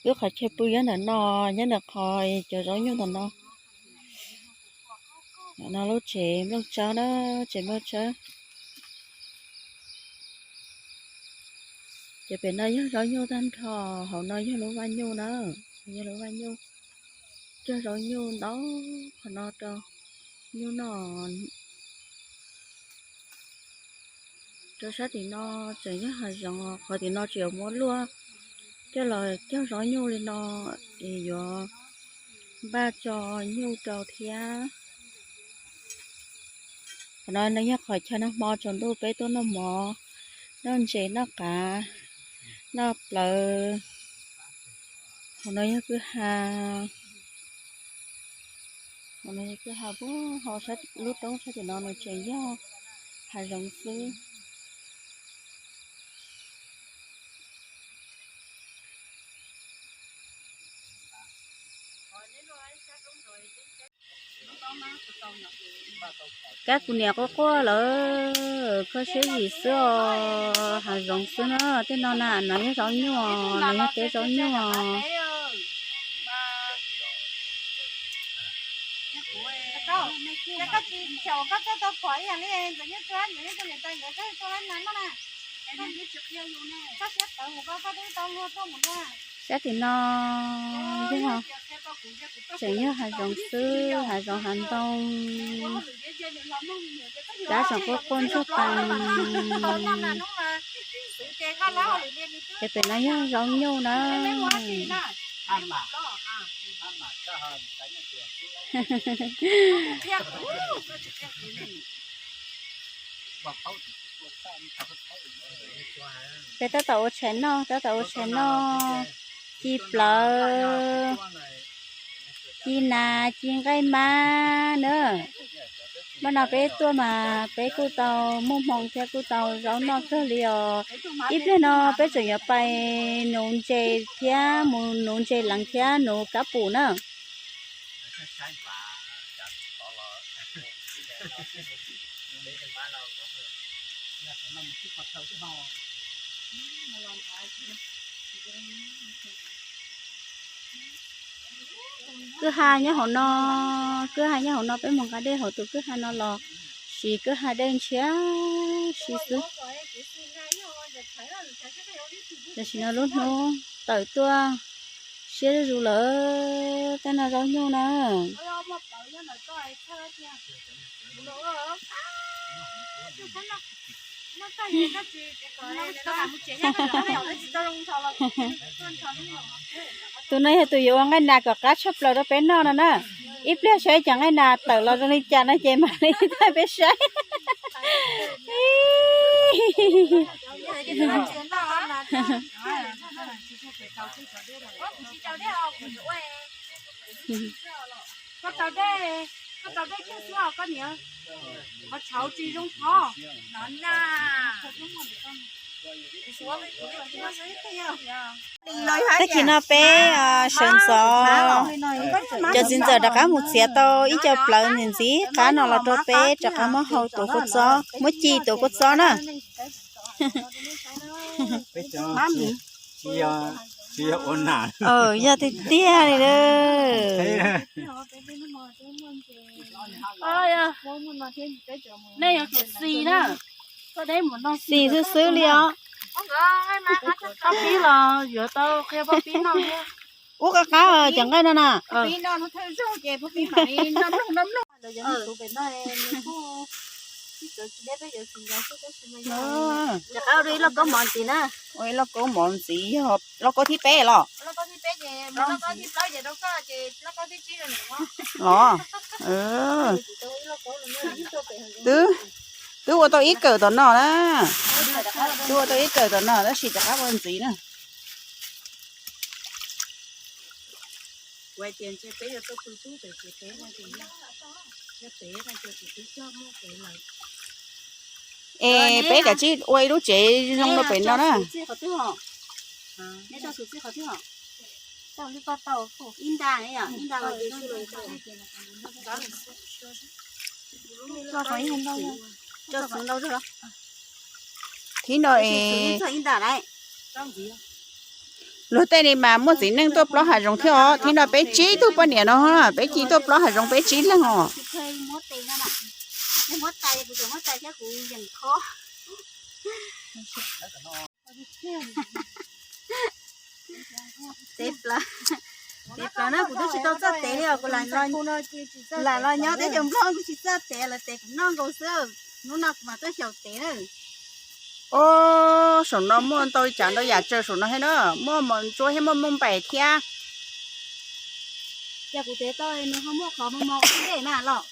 Lub qhov chaw pw nyob ntawm no, nyob ntawm qhov cov zaub nyuj ntawm no. Ntawm no lub tsev nplooj tsawb na, tsev nplooj tsawb. Ces pem no yog zaub nyuj tag nrho, hauv no yog lub vaj nyuj na, yog lub vaj nyuj. Cog zaub nyuj ntau qhov no rau nyuj noj. Rau sab tim no tseem yog hav zoov, qhov tim no tseem yuav muab luaj coj los cog zaub nyuj li no es yuav npaj tso nyuj rau thiab. Qhov no nws yog qhov chaw noj hmo tsaus ntuj peb tuaj noj mov, noj ntses, noj qav, noj plawv. Qhov no yog kwj ha, qhov no yog kwj ha, puag hauv lub roob sab tim no nws tseem yog hav zoov xwb. Kab kuv niam quaj quaj lawm, kho siab zim xwb os, hav zoov xwb na. Tej no na, no yog zaub nyuj, no yog teb zaub nyuj. Sab tim no yog, tseem yog hav zoov xwb, hav zoov hav ntoo. Kab tseem quaj quaj ntsuag tas. Ces pem no yog zaub nyuj na. Peb tab tom ua tshais noj, tab tom ua tshais noj, ci plawv, ci nas, ci nqaij mab na. Mas no peb tuaj mas peb kuj tau muaj hmoo thiab kuj tau zaub noj kawg li os. Ib pliag no peb tseem yuav pais nuv ntses thiab, mus nuv ntses leev thiab nuv kab pum na. Kwj ha nyob hauv no, kwj ha nyob hauv no, peb mus nqa dej hauv tus kwj ha no los siv kwj ha dej ntshiab si xwb. Tam sim no lub hnub tawm tuaj siab zuj zus lawm, tej no zaub nyuj na. Tus no yog tus yuav ua nqaij nas kom qab tshaj plaws rau peb noj no na. Ib pliag saib cov nqaij nas tawm los zoo li cas no ces mam li thaij peb saib. Tag kis no peb sawv ntxov, cov txiv ntxawm rov qab mus txiav tau ib co plawv ntxim ntxim qab no los rau peb rov qab muab hau tuav kua txob, muab ci tuav kua txob na. Yog tiag tiag li. Nej yuav tsum xis na, xis xwb xwb li os. Pab pib los yuav tau qhia pab pib noj thiab. Ub, qab qab cov nqaij no na. Ua ib lauj kaub mov ntxiv na. Ua ib lauj kaub mov ntxiv, yog lauj kaub thib peb los? Los, twb, twb ua tau ib kawm tom no na. Twb ua tau ib kawm tom no tab sis rov qab ua ntxiv na. Es peb kav tsij ua ib lub tsev zoo rau pem no na. Thib no es Luag tej li mas muaj txiv neej tuaj plob hav zoov thiab os, thiab no peb tsib tug poj niam no, peb cia tuaj plob hav zoov peb tsib leeg os. Tev plaws, tev plaws na, kuv twb tsis tau txawj tev li os, kuv lam los nyob teb chaws Nplog kuv tsis txawj tev, lawv tev kuv noj nkaus xwb. Hnub no kuv mam tuaj xyaum tev na. Os, saum no muaj ntau tsav ntau yam tsawg saum no thiab na, muaj mos ntsuab thiab muaj mooj npaim thiab. Ces kuv tev tau nws ho muaj qhov mos mos ua ntej na los.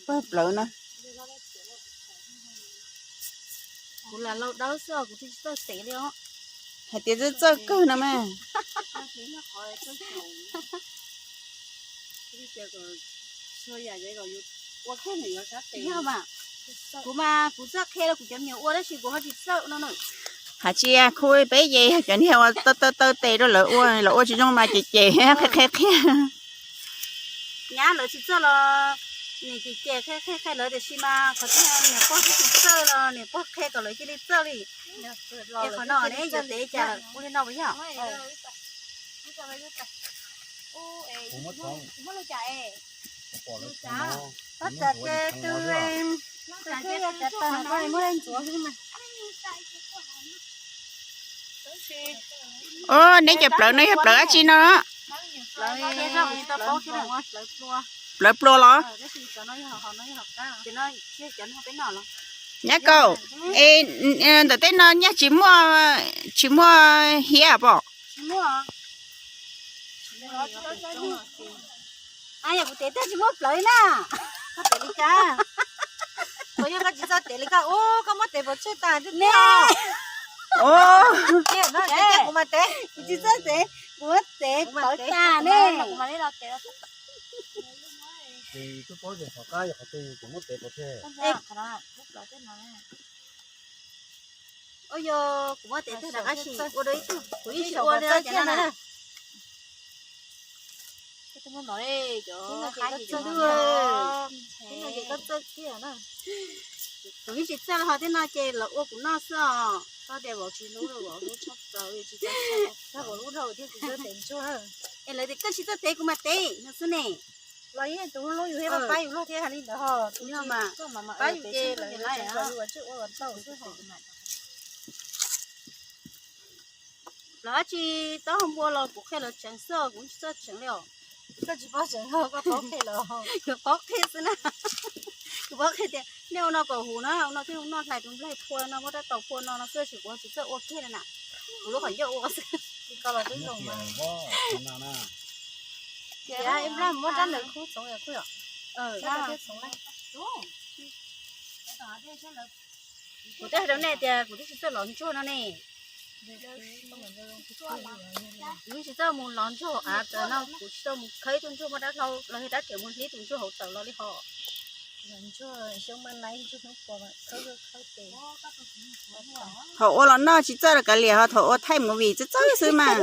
Pawg plawv na. Kuv lam laus dawb xwb os, kuv twb tsis txawj tev li os. Hais tias txawj txawj kawg no mas. Yog mas, kuv mas kuv txawj qhia los kuv cov me nyuam ua tab sis kuv ho tsis txawj no na. Hais tsis yog khu peb ces yog cov niag uas taw taw taw tes rau lawv ua, lawv ua tsis zoo mas ces ces qhia qhia qhia. Nyab lawv tsis txawj los nim ces ces qhia qhia qhia lawv tiam sis mas qhov twg niam pog twb tsis txawj los niam pog qhia kom lawv cia li txawj li. Es qhov no ne yog tev cas ua li no puas yog? Os, neb cov plawv no yog plawv dab tsi no? Plawv plua los? Nyab Kaum, es ntawm tej no nyaj tsis muaj, tsis muaj hiav pom? Yog kuv tev tag tsis muaj plawv na. Koj tev li cas? Kuv yog koj tsis txawj tev li koj ua, koj muab tev pov tseg tag ne. Kuv mas tev, kuv tsis txawj tev, kuv muab tev plawv tag ne. Ua yog kuv muab tev tag rov qab sim ua dua ib tug, kuv yeej tsis ua li no ces na. Kuv yeej tsis txawj los ho tej no ces lawv ua kuv noj xwb os. Koj tias vauv tsis hlub, vauv hlub tshaj plaws, tsis txawj, koj vauv hlub dhau thiab tsis txawj tev ntsuag. Es lawv tias koj tsis txawj tev kuv mas tev no xwb ne. Los yeej tus hlub yus thiab pab yus luag thiab hais li ntawd ho. Pab yus ces lawv tseem kom yus ua tswj ua tau xwb ho. Los dab tsi taub hau npua los kuv qhia lawv tseev xwb os, kuv tsis txawj tseev li os. Koj tsis paub tseev los koj paub qhia los? Kuv paub qhia xwb na. Kuv paub qhia tias nej ua no kom huv na, ua no thiaj hu noj hlais tus nplaig phua no, muab rab taus phua no no xwb, tab sis kuv tsis txawj ua kiag li na. Kuv lub qhov ncauj ua xwb. Ces ib nplaj muab rab ntawd khub txoov yom. Kuv twb hais rau nej tias kuv twb tsis txawj lov ntsuag no ne. Kuv tsis txawj mus lov ntsuag av tawm no, kuv tsis txawj mus khawb ib tug ntsuag muaj dab hlau los yog dab riam mus hlib tus ntsuag hauv tawm los li ho. Thaum ua los noj tsis txawj los kav liam, ho thaum ua thaij movie txawj txawj xwb mas.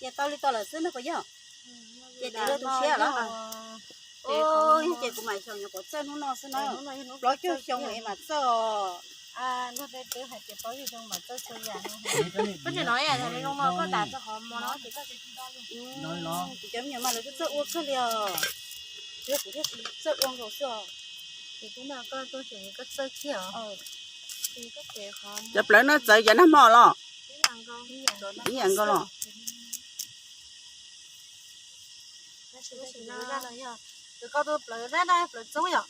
Ces tau li tau lawm xwb no puas yog? Ces tev luag tu siab los? Yog ces kuv mam xyaum nyuam qhuav txawj hnub no xwb na. Plaub caug xyoo es mam txawj. Kuv cov me nyuam mas lawv txawj txawj ua kawg li os. Yog kuv thiaj tsis txawj ua nkaus xwb os. Ces hnub no koj tuaj ces koj txawj kiag os. Cov plawv no txawv cov nag hmo los? Ib yam nkaus los. Tab sis koj tus plawv dab dab plawv txoob yom?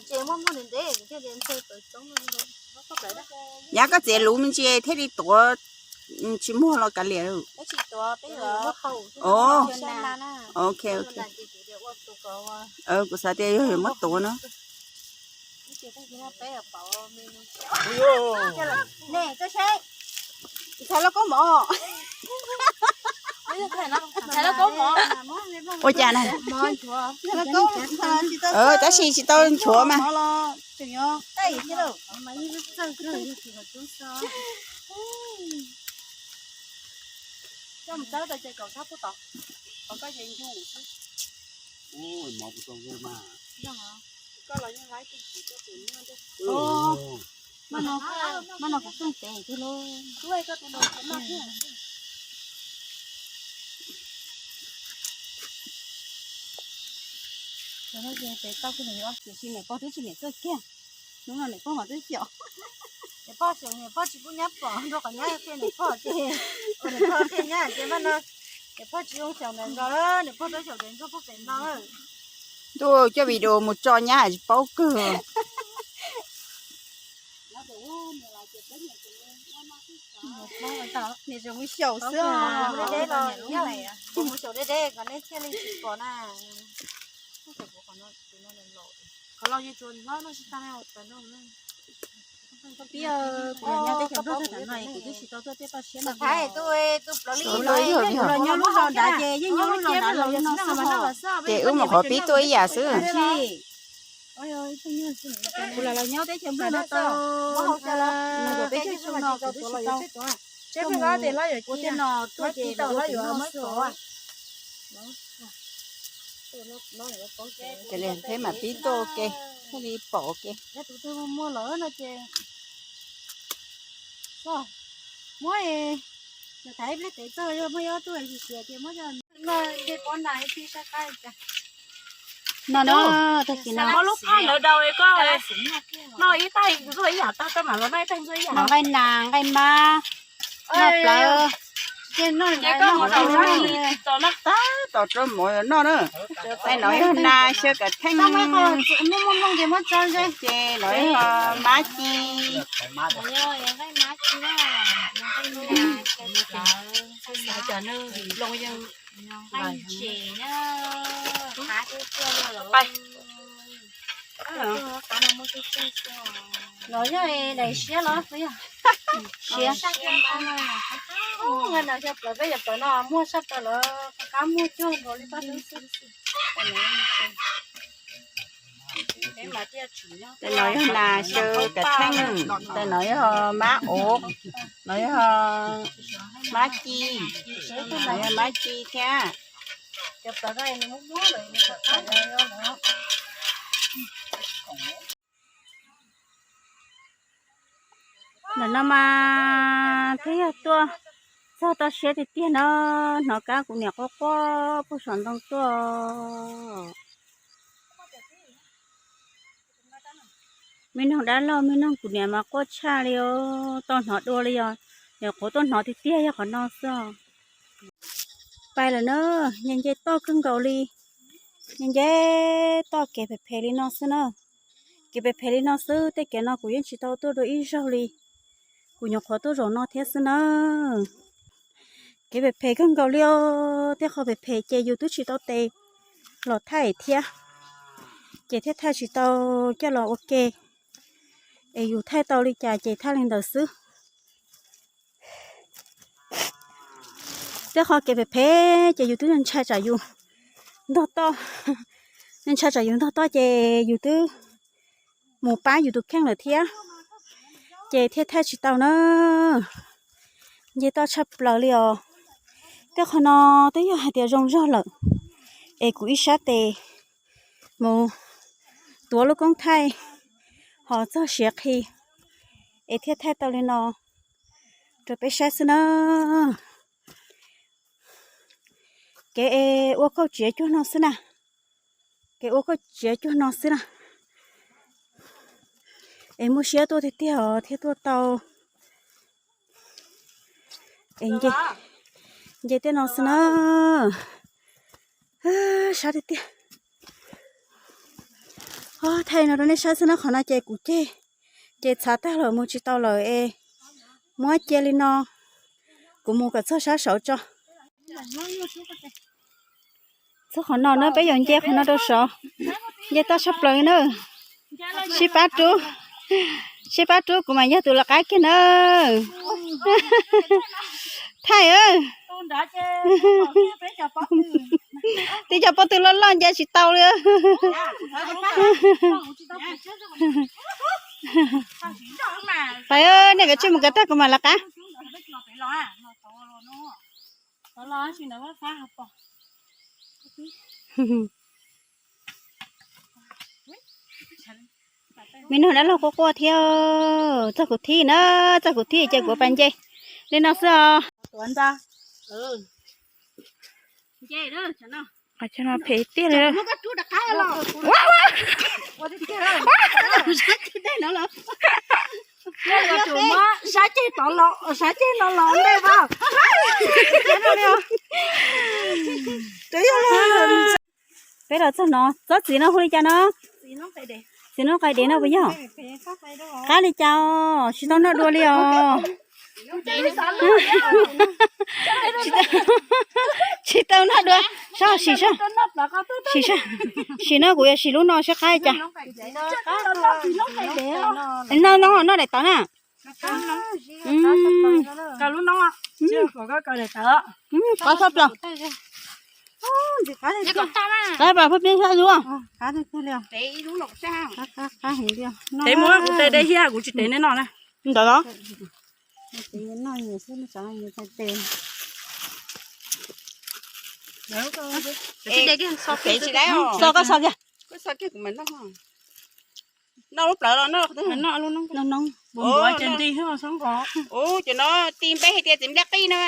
Ces muaj muaj ntev ntev kuv thiaj li nthe plawv txoob. Yav koj txiav luv me ntsis thiaj li tuav tsis muag los kav liam. Ok, ok. Kuv xav tias yog yuav muab tuav no. Ntxhais lauj kaub mov. Ua cas na? Tab sis tsis tau nchuav mas. Mov kuv tau zoo mas. Maj no, maj no kuv keej pem tiag lauj. Ces peb tau kuj nws tiam sis niam pog twb tsis niam txawj kiag. Hnub no niam pog mas twb xyaum. Niam pog xyaum niam pog tsis pub nyab pom nrog qhov nyab qhia niam pog ces, niam pog qhia nyab ces mas no niam pog tsis zoo xyaum ntawm nkaus, niam pog twb xyaum ntawm ntsuag pog pem no. Ntuj, coj video mus tso nyab tsis paub kawg. Niam zoo xyaum xwb os. Mus xyaum deb deb kom nej thiaj li tsis pom na. Pib, kuv los nyob teb chaws Nplog tag tam no kuv twb tsis tau tuaj tej toj siab no. Kuv los nyob lub zos nrad ces yeej nyob lub zos nrad los no xwb. Ces wb mus qhov pib tuaj ib yam xwb. Kuv los los nyob teb chaws Nplog no tau nees nkaum peb caug xyoo no kuv twb tsis tau ua tej no tuaj ces los ua tim no xwb. Ces li thiab mam pib tuaj ua ke, thiaj li pom ua ke. Muaj lawm no ces muab, tham ib pliag tev txog muab yob tuaj siav ces muab coj no nce pob ntas ib pliag sab qab cas. No no, tag kis no. Lub phaj ntawd daus koj noj ib taig ntxuaj ib yam tag, koj mam los noj ib taig ntxuaj ib yam. Noj nqaij nas nqaij mab, noj plawv. Ces koj mus zaum no tsis txaus noj, tab tom rau mov noj na. Taig no yog nas xyaw kav theej, ces no yog mab ci. Los yog daim siab los yog siab. Nqaij nas xyaw plawv, peb cov plawv no muaj sab plaws lawm, qab muag cuag nkaus li paj hlwb xwb. Tais no yog nas xyaw kav theej, tais no yog mab ov, no yog mab ci, no yog mab ci thiab. Ntawm no mas peb yog tuaj txog toj siab tiag tiag no, hnov kab kuv niam quaj quaj puag saum ntoo tuaj. Me noog dab laug me noog kuv niam mas quaj tshaj li os, tau hnov dua li os. Nyuam qhuav tuaj hnov tiag tiag yog qhov no xwb os. Pais lawm na, nce nce toj kawg nkaus li, nce nce toj kev phem phem li no xwb na. Kev phem phem li no xwb, tej kev no kuv yeej tsis tau tuaj dua ib zaug li. Kuv nyuam qhuav tuaj zaum no thiab xwb na. Kev phem phem kawg nkaus li os, tej qhov phem phem ces yus twb tsis tau tes los thaij thiab, ces thiaj thaij tsis tau coj los ua ke. Es yus thaij tau li cas ces thaij li ntawd xwb. Tej qhov kev phem phem ces yus twb ntshai tsam yus ntog toj, ntshai tsam yus ntog toj ces yus twb mus pab yus tus kheej lawm thiab, ces thiaj thaij tsis tau na. Nce toj tshaj plaws li os. Tej qhov no twb yog hais tias zoo zog lawm, es kuv ib sab tes mus tuav lub koob thaij ho txog siav qhi, es thiaj thaij tau li no rau peb saib xwb na. Kev ua kauj txiav cuag no xwb na, kev ua kauj txiav cuag no xwb na. Es muaj siab tuaj tiag tiag os thiaj tuaj tau. Es nce tej no xwb na, sab tiag tiag. Thaij no rau nej saib xwb na, qhov no ces kuv ceg, ces txhav tag lawm mus tsis tau lawm es muab cia li no, kuv mus kom txog sab saud tso. Txog qhov no na peb yuav nce qhov no rau saud, nce toj tshaj plaws na. Sib pab rub, sib pab rub kuv mam yog tus lawv qab kiag na. Thaij, tib co pob tw loj loj nce tsis tau li. Pais, nej kav tsij mus kav tag kuv mam lawv qab. Los sis ntawd fab pom. Me nug dab laug quaj quaj thiab. Txog kuv thib na, txog kuv thib ces kuv pais nce li no xwb os. Phem tiag li. Sab ceg tod los, sab ceg no los ntej a. Peb los txog no, tsob txiv no hu li cas no? Txiv noob qais dev no puas yog? Qab li cas os, tsis tau noj dua li os. Tsis tau noj dua, sab sim sab, sim sab, sim no kuv yuav sim lub no seb qab li cas. No no noj daim tawv na. Qab tshaj plaws. Qab plaws pheej pheej sab zuj. Tev muab kuv tes de thiab, kuv tsis tev nej noj na. Ntawd los. Xo koj xo kiag. Noj lub plawv los noj. Noj lub noob. Ua ces nti xwb, xoob kos. Ua ces no ti npej hais tias txiv nplej qij no.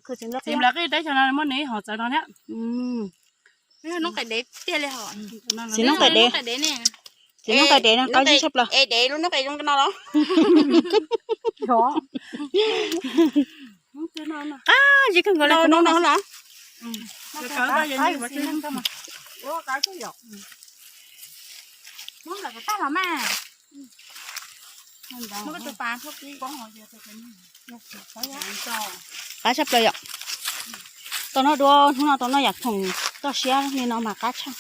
Txiv nplej qij teb chaws no muaj nws ib hom txawv no thiab. Noob qais dev tiag li hos. Txiv noob qais dev. Txiv noob qais dev no qab zib tshaj plaws. Es dev lub noob qais zoo no los? Qab zib kawg nkaus li no los. Qab tshaj plaws yom. Tau noj dua hnub no tau noj yam khoom toj siab li no mas qab tshaj.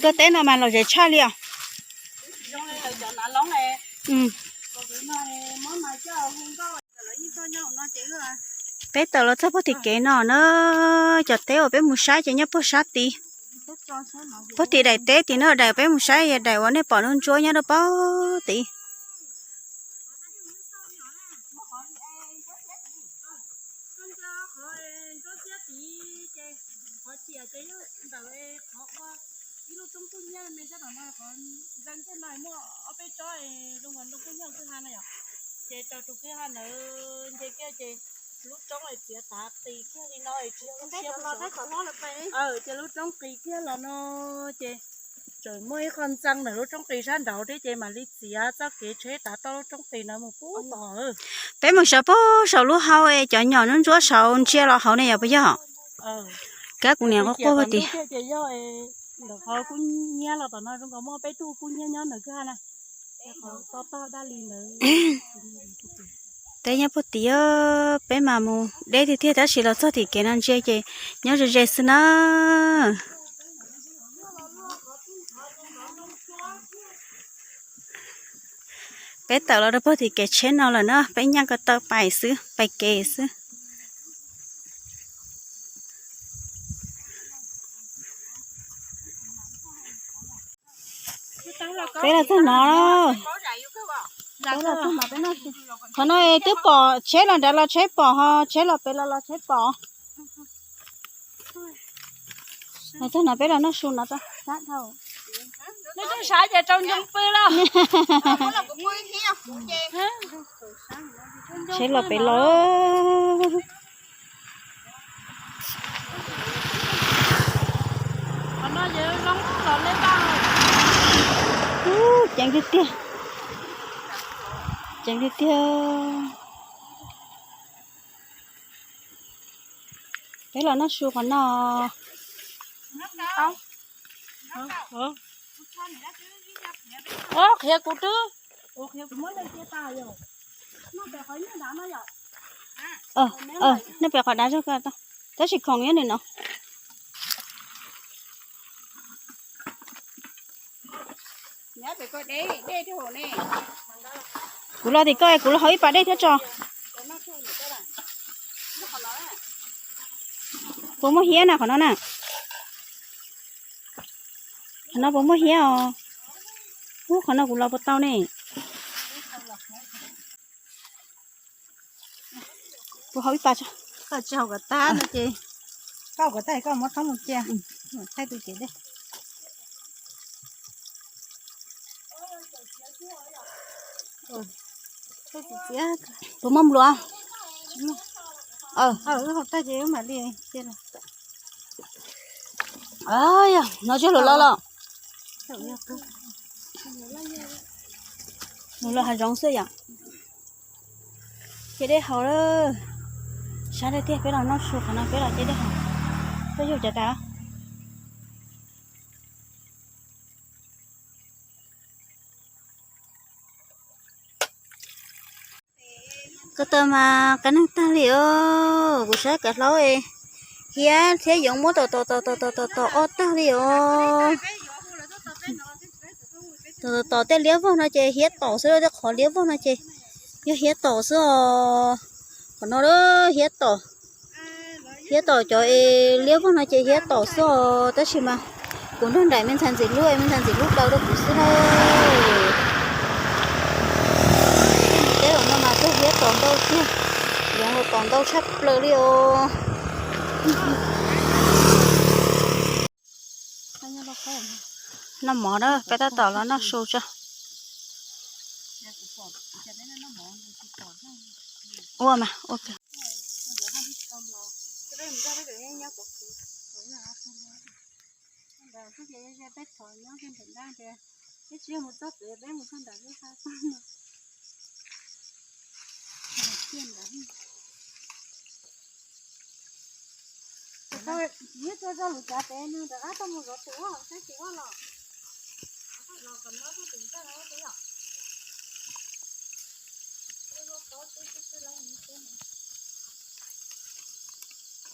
Tuaj teb no mas lom zem tshaj li os. Peb tawm los txog puag tim kev no na, cov teb uas peb mus saib ces nyob puag sab tid. Puag tim daim teb tim no, daim peb mus saib yog daim uas nej pom nruab ntsuab nyob rau puag tid. Ces raws tus kwj ha ntawd nce kiag ces lub roob txiav tav qis kiag li no, tsis yog lub siab, ces lub roob qis kiag los no ces tseem muaj ib qho ntxeev ntawm lub roob qis sab nraud thiab ces mam li txiav txoj kev tsheb tav toj lub roob qis no mus puag tod. Peb mus sawv puag saum lub hau es cov nyom ntsuab saud ntsia los hauv ne yog puas yog? Kab kuv niam quaj quaj tias. Ntawm qhov kub hnyiab los tom no zoo nkaus muaj peb tug kub hnyiab nyob ntawm kwj ha na. Teb nyob puag tim, peb mas mus deb tiag tiag tab sis los txog tim kev no ntsia ces nyob ze ze xwb na. Peb tawm los rau puag tim kev tsheb no lawm na, peb nyaj ko taw pais xwb, pais kev xwb. Peb los txog no, qhov no twb pom tsheb los nrad los tsheb pom, ho tsheb los pem los los tsheb pom. Los txog no peb los noj su no. Nws tseem sav ces rau ncoo pw los. Tsheb los pem los. Qhov no yog zoo los le vaj. Ceev tiag tiag. Ceev tiag tiag. Peb los noj su qhov no. Qhia kuv twb. Nej pem qhov dav zog, tab sis khoom nyob ntawm no. Kuv los tim koj, kuv los hau ib pas dej thiab tso. Puas muaj hiab na qhov no na? Qhov no puas muaj hiab os? Ub, qhov no kuv los puas tau ne? Kuv haus ib pas tso. Koj tsis haus kom tag no ces, koj haus kom tag koj muab thoob mus cia, thaij tus cev dej. Puas muaj nplua? Wb haus tag ces wb mam li cia los. Yog no tsis hluas los los. Nws los hav zoov xwb yom. Cia dej haus lawm. Sab tiag tiag, peb los noj su qhov no peb los cia dej haus. Peb yug cov tas. Ko taw mas qab neeg tag li os. Kuv saib kav hlaub hiab thiab yoov muab tom tom tom tom tom tom tom ob tag li os. Tom tom tom tej liab vog no ces hiab tom xwb, tej qhov liab vog no ces yog hiab tom xwb os. Qhov no hiab tom. Hiab tom cov es liab vog no ces hiab tom xwb os, tab sis mas kuv nrog nraim me ntxhais ntxim hlub, me ntxhais ntxim hlub daws rau kuv xwb na. Teb los no mas tuaj hiab tom ntau tiag, yoov los tom ntau tshaj plaws li os. Noj mov na, peb tab tom los noj su tso. Ua mas ua kawg.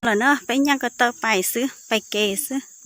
Lawm na, peb nyeej ko taw pais xwb, pais kev xwb.